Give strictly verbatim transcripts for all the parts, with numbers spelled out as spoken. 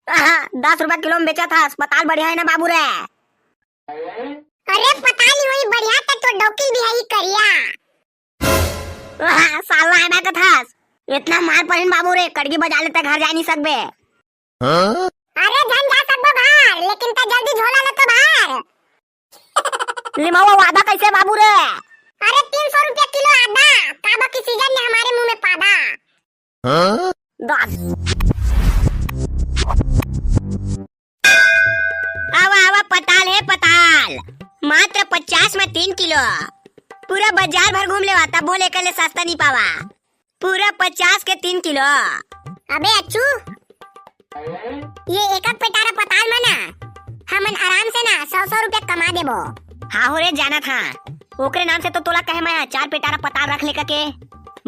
आहा, दस रुपया किलो में बेचत हस, पताल बढ़िया हे ना बाबू रे? अरे पताल ही होही बढ़िया, त तोर डौकी भी हे करिया। आहा, साला आना कथस, इतना मार पड़िन बाबू रे, कड़गी बजा लेते घर जा नहीं सकबे। अरे झन जा सकबो घर, लेकिन त जल्दी झोला ल तो भर। लिमवा आदा कैसे बाबू रे? अरे तीन सौ रुपया किलो आदा, काबर कि सीजन में हमारे मुंह में पादा। दस। आवा आवा पताल हे पताल, मात्र पचास में तीन किलो। पूरा बाजार भर घूम लेवा, तब बोले कले सस्ता नहीं पावा। पूरा पचास के तीन किलो। अबे अच्छू, ये एक एक पेटारा पताल में ना हमन आराम से ना सौ सौ रुपया कमा देबो। हाँ हो रे, जाना था, ओकरे नाम से तो तोला कहे मैं चार पेटारा पताल रख ले कके।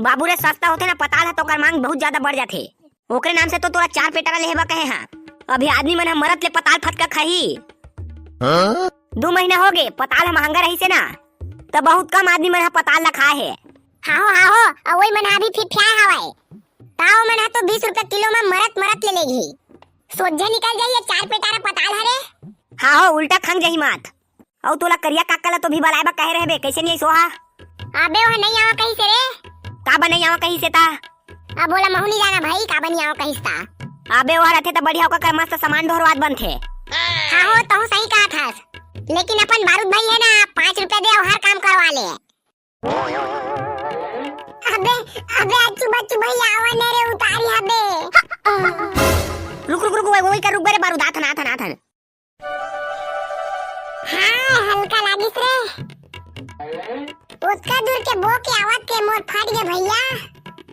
बाबू रे, सस्ता होथे ना पताल ह, तो ओकर मांग बहुत ज्यादा बढ़ जाथे। ओकरे नाम से तो तोला चार पेटारा लेहे बर कहे हा। अभी आदमी मन ह मरत ले पताल फटका खाही। दू महीना हो गे, पताल ह महंगा रहिसे ना, त बहुत कम आदमी मन ह पताल ला खाए हे। हाहो, हाहो, अउ ओई मन ह अभी फिफियाए हवय। त ओमन ह तो बीस रुपया किलो म मरत मरत ले लेगही। सोझे निकल जाही ये चार पेटारा पताल हरे। हाहो, उल्टा खंग जाही मात। अउ तोला करिया काका ला तो भी बलाए बर कहे रहबे, कैसे नहीं आइस ओहा? अबे ओह नहीं आवा कहिस रे। काबर नहीं आवा कहिस ता? अब ओला महू नहीं जाना भाई, काबर नहीं आवा कहिस ता। अबे ओह रथे त बढ़िया ओकर कर मस्त सामान ढोरवात बनथे। हाहो, तहूँ सही कहत हस। लेकिन अपन बारूद भाई हे ना, पाँच रुपया दे अउ हर काम करवा ले। अबे, अबे, अच्छू बच्चू भैया, आवा ने रे, उतारी हबे। रुक, रुक, रुक, वही, वही कर, रुक बे रे, बारूद, आथन, आथन, आथन। हाँ, हल्का लागिस रे। ओतका दूर के बो के आवत के मोर फट गे भैया।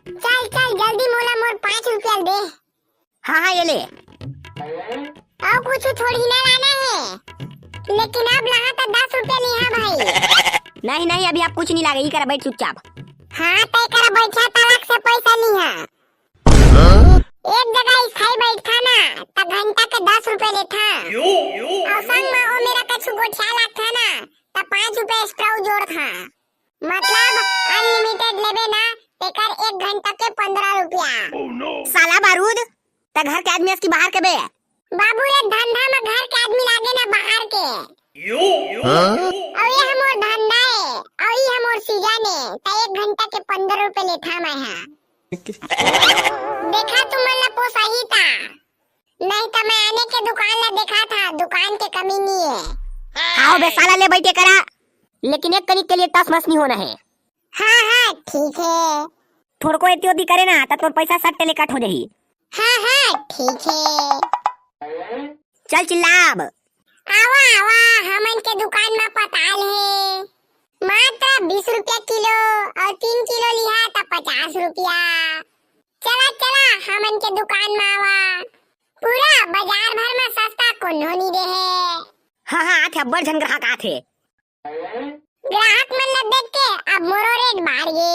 चल, चल, जल्दी मोला मोर पाँच रुपया दे। हाँ, हाँ, ये ले। अउ कुछ थोड़ी ना लाना हे, लेकिन अब लाहा त दस रुपया लिहा भाई। नहीं, नहीं, अभी आप कुछ नहीं लागे, ई करा बैठ चुपचाप। हाँ, तय करा बैठा, तलक से पैसा लिहा। एक जगह स्थायी बैठा ना, त घंटा के दस रुपया लेथा। अउ संग म ओ मेरा कछु गोठिया लागथा ना, त पाँच रुपया extra जोड़था। मतलब अनलिमिटेड लेबे ना, तेकर एक घंटा के पंद्रह रुपया। साला बारूद, त घर के आदमी अस कि बाहर के बे? बाबू रे, धंधा म घर के आदमी लागे ना बाहर के। अउ ये हमर धंधा हे, अउ ये हमर सीजन हे, त एक घंटा के पंद्रह रुपया लेथा मैं हा। देखा तुमन ला पोसाही ता। नहीं त मैं आने के दुकान ला देखाथा, दुकान के कमी नहीं हे। हाव बे साला, ले बैठे करा, लेकिन एक कनिक के लिए टस मस नहीं होना हे। हाँ, हाँ, ठीक हे। थोड़को एती ओती करे ना, त तोर पैसा सट्टे ले कट हो जाही। हाँ, हाँ, ठीक हे। चल चिल्ला अब। आवा, आवा, हमन के दुकान म पताल हे। मात्र बीस रुपया किलो अउ तीन किलो लिहा त पचास रुपया। चला, चला, हमन के दुकान म आवा। पूरा बाजार भर म सस्ता कोनो नी देहे। हाँ, हाँ, आथे, अब्बड़ झन ग्राहक आथे। ग्राहक मन ला देख के अब मोरो रेट बाढ़ गे।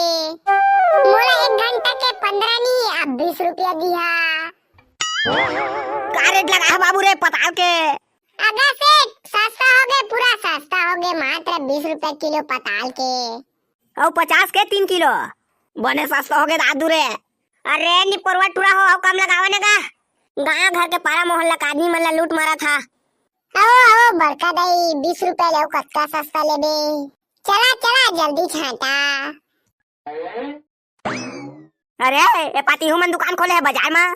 मोला एक घंटा के पंद्रह नी, अब बीस रुपया दिहा। का रेट लगा हे बाबू रे पताल के? अगा सेठ, सस्ता हो गे, पूरा सस्ता हो गे, मात्र बीस रुपया किलो पताल के। अउ पचास के तीन किलो। बने सस्ता हो गे दादू रे। अरे निपोरवा टूरा हो, अउ कम लगावा ने गा। गांव घर के पारा मोहल्ला के आदमी मन ला लूट मारत हा। अहो, अहो, बड़का दाई, बीस रुपया ले अउ कतका सस्ता लेबे? चला, चला, जल्दी छांटा। अरे, ए पाती, इहू मन दुकान खोले हे बाजार म?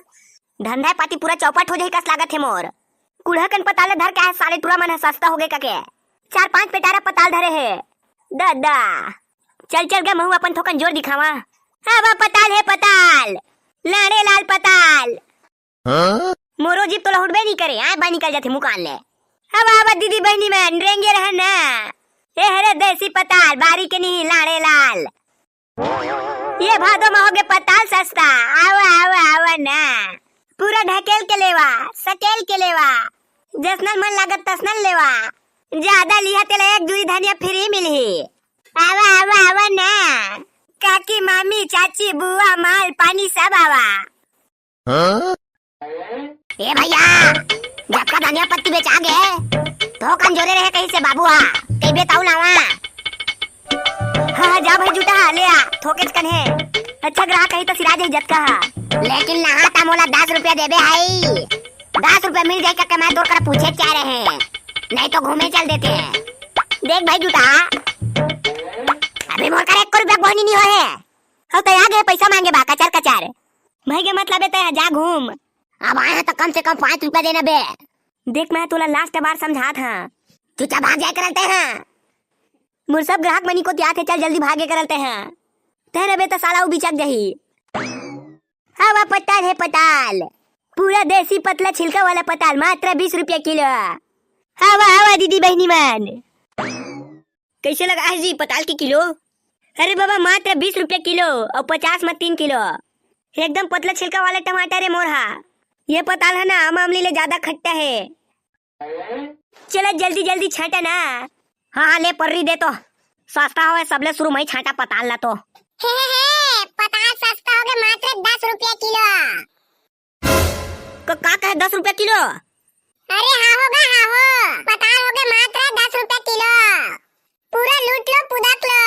धंधा पाती पूरा चौपट हो जाही कस लागत हे मोर। कुढ़ा कन पताल धर के आए साले टूरा मन ह सस्ता हो गे कके। चार पांच पेटारा पताल धरे हे। ददा। चल, चल गे, महू अपन थोकन जोर दिखावा। हवा पताल हे पताल। लाड़े लाल पताल। हाँ? मोरो जीप तोला हुटबे नहीं करे, आए बा निकल जाथे मुकान ले। हवा, हवा दीदी बहनी मन, रेंगे रहे ना। ए हरे देसी पताल, बारी के नहीं लाड़े लाल। ये भादो म होगे पताल सस्ता, आवा, आवा, आवा ना। पूरा ढकेल के लेवा, सकेल के लेवा। जसनल मन लागत तसनल लेवा। ज्यादा लिहा तेला एक जुरी धनिया फ्री मिलही। आवा, आवा, आवा ना। काकी, मामी, चाची, बुआ, माल, पानी सब आवा। हाँ? ए भैया, जतका धनिया पत्ती बेचा गे, थोकन जोरे रहे कहिसे बाबू हा, कहिबे तऊ लावा। हाँ, हाँ, जा भाई जूता हा, ले आ, थोकेच कन हे। अच्छा ग्राहक कही तो सिरा जाही जतका हा। लेकिन नहा ता मोला दस रुपया देबे हाई। दस मिल जाए करके मैं तोर करा पूछे क्या रहे, नहीं तो घूमे चल देते हैं। देख भाई जूता, अभी मोर करा एक रुपया कोहनी नहीं होए हे। हो तो आ गए पैसा मांगे बा, कचर कचर। भाई के मतलब है तय जा घूम। अब आए हैं तो कम से कम पाँच रुपया देना बे। देख मैं तोला लास्ट बार समझात हाँ। चुपचाप भाग जाए करते हैं। मोर सब ग्राहक मनी को त्यार थे, चल जल्दी भागे करते हैं। तहरे बे तो साला वो बिचक जाही। हवा पताल है पताल, पूरा देसी पतला छिलका वाला पताल, मात्र बीस रुपया किलो। हवा हवा दीदी बहनी मन। कैसे लगा है जी पताल की किलो? अरे बाबा, मात्र बीस रुपया किलो और पचास में तीन किलो। एकदम पतला छिलका वाला टमाटर है मोर हा। ये पताल है ना, आम आमली ले ज्यादा खट्टा है। चला जल्दी जल्दी छांटा ना। हाँ हाँ, ले पर्री दे तो। सस्ता होवे सबले शुरू में ही छांटा पताल ला तो। हे हे हे, पताल सस्ता होगे, मात्र दस रुपया किलो। क-, का कहे दस रुपया किलो? अरे हाँ होगा हाँ हो, पताल होगे मात्र दस रुपया किलो। पूरा लूट लो पुदक लो।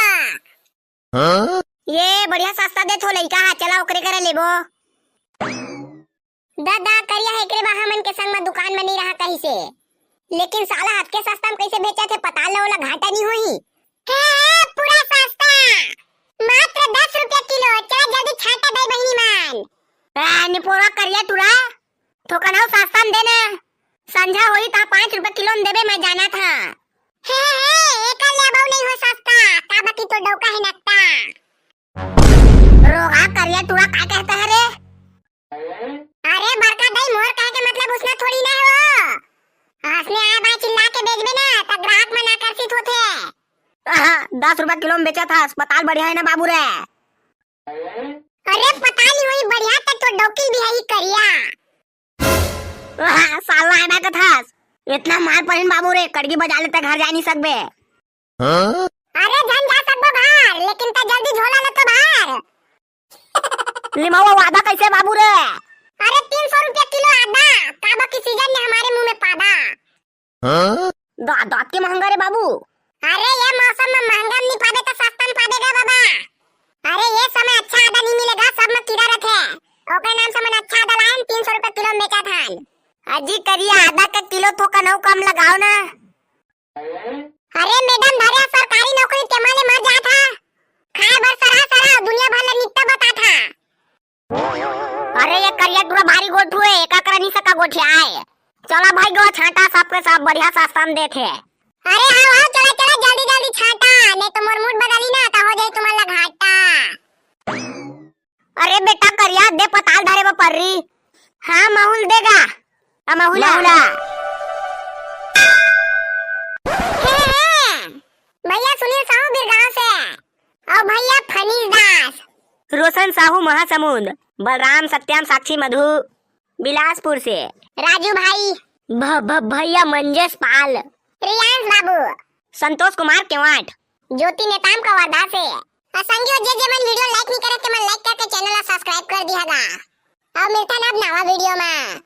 हाँ? ये बढ़िया सस्ता दे थो लइका हा, चला ओकरे करा लेबो। दादा करिया हे एकरे बा हमन के संग म दुकान म नहीं रहा कहिसे, लेकिन साला हतके सस्ता म कैसे बेचत हे पताल ला, ओला घाटा नहीं होही। हे हे, पूरा सस्ता, मात्र दस रुपया किलो। चला जल्दी छांटा दई बहिनी मन। ए, निपोरा करिया टुरा, थोकन अउ सस्ता म देना। संझा होही ता पाँच रुपया किलो म देबे, मैं जानत हा। हे हे, एकर ले अबउ नहीं हो सस्ता, काबर कि तो डौका है नक्ता। रोगा करिया टुरा का कहता है रे? अरे बड़का दाई, मोर कहे के मतलब उसने थोड़ी ना हो। हंसने आए बाय चिल्ला के बेचबे ना, त ग्राहक मन आकर्षित होथे। आहा, दस रुपया किलो म बेचत हस, पताल बढ़िया है ना बाबू रे? अरे पता नहीं वही बढ़िया त तो डौकी भी है ही करिया। आहा, साला है ना कथास, इतना मार परिन बाबू रे, कड़गी बजा लेते घर जा नहीं सकबे। हाँ? अरे झन जा सकबो घर, लेकिन त जल्दी झोला ल तो भर। लिमावा आदा कैसे बाबू रे? अरे तीन सौ रुपया किलो आदा, काबर की सीजन ने हमारे मुंह में पादा। हाँ? दा-, दांत के महंगा रे बाबू। अरे ये मौसम में महंगा नहीं पाबे तो सस्ता में पाबे गा बाबा। अरे ये समय अच्छा आदा नहीं मिलेगा, सब में कीड़ा रथे। ओकरे नाम से मन अच्छा आदा लायन, तीन सौ रुपया किलो में बेचत हन। अजी करिया आदा का किलो थोकन अउ कम लगाओ ना। अरे मैडम, धरे सरकारी नौकरी तेमा ले मर जात हा। खाए बर सरा सरा दुनिया भर ले नित्ता बतात हा। अरे ये करिया टुरा भारी गोठू है, एका करा नहीं सका गोठिया आए। चला भाई गो छांटा, सबके सब बढ़िया सस्ता में देथे। अरे हाँ हाँ, चला चला जल्दी जल्दी छांटा, नहीं तो मोर मूड बदली ना तो हो जाए तुम्हारा घाटा। अरे बेटा करिया, दे पताल धरे बर पर्री। हाँ, माहुल देगा। आ, माहुला। माहुला। हे, हे। भैया सुनील साहू बिरगांव से। और भैया फनीस दास। रोशन साहू महासमुंद। बलराम, सत्यम, साक्षी, मधु, बिलासपुर से। राजू भाई। भ-, भ-, भैया मंजेश पाल। रियांश बाबू। संतोष कुमार केवाट। ज्योति नेताम का वर्धा से। और संगियो जे जे मन video like नहीं करे ते मन like करके channel ला subscribe कर दिया गा। और मिलता ना अब नवा video में।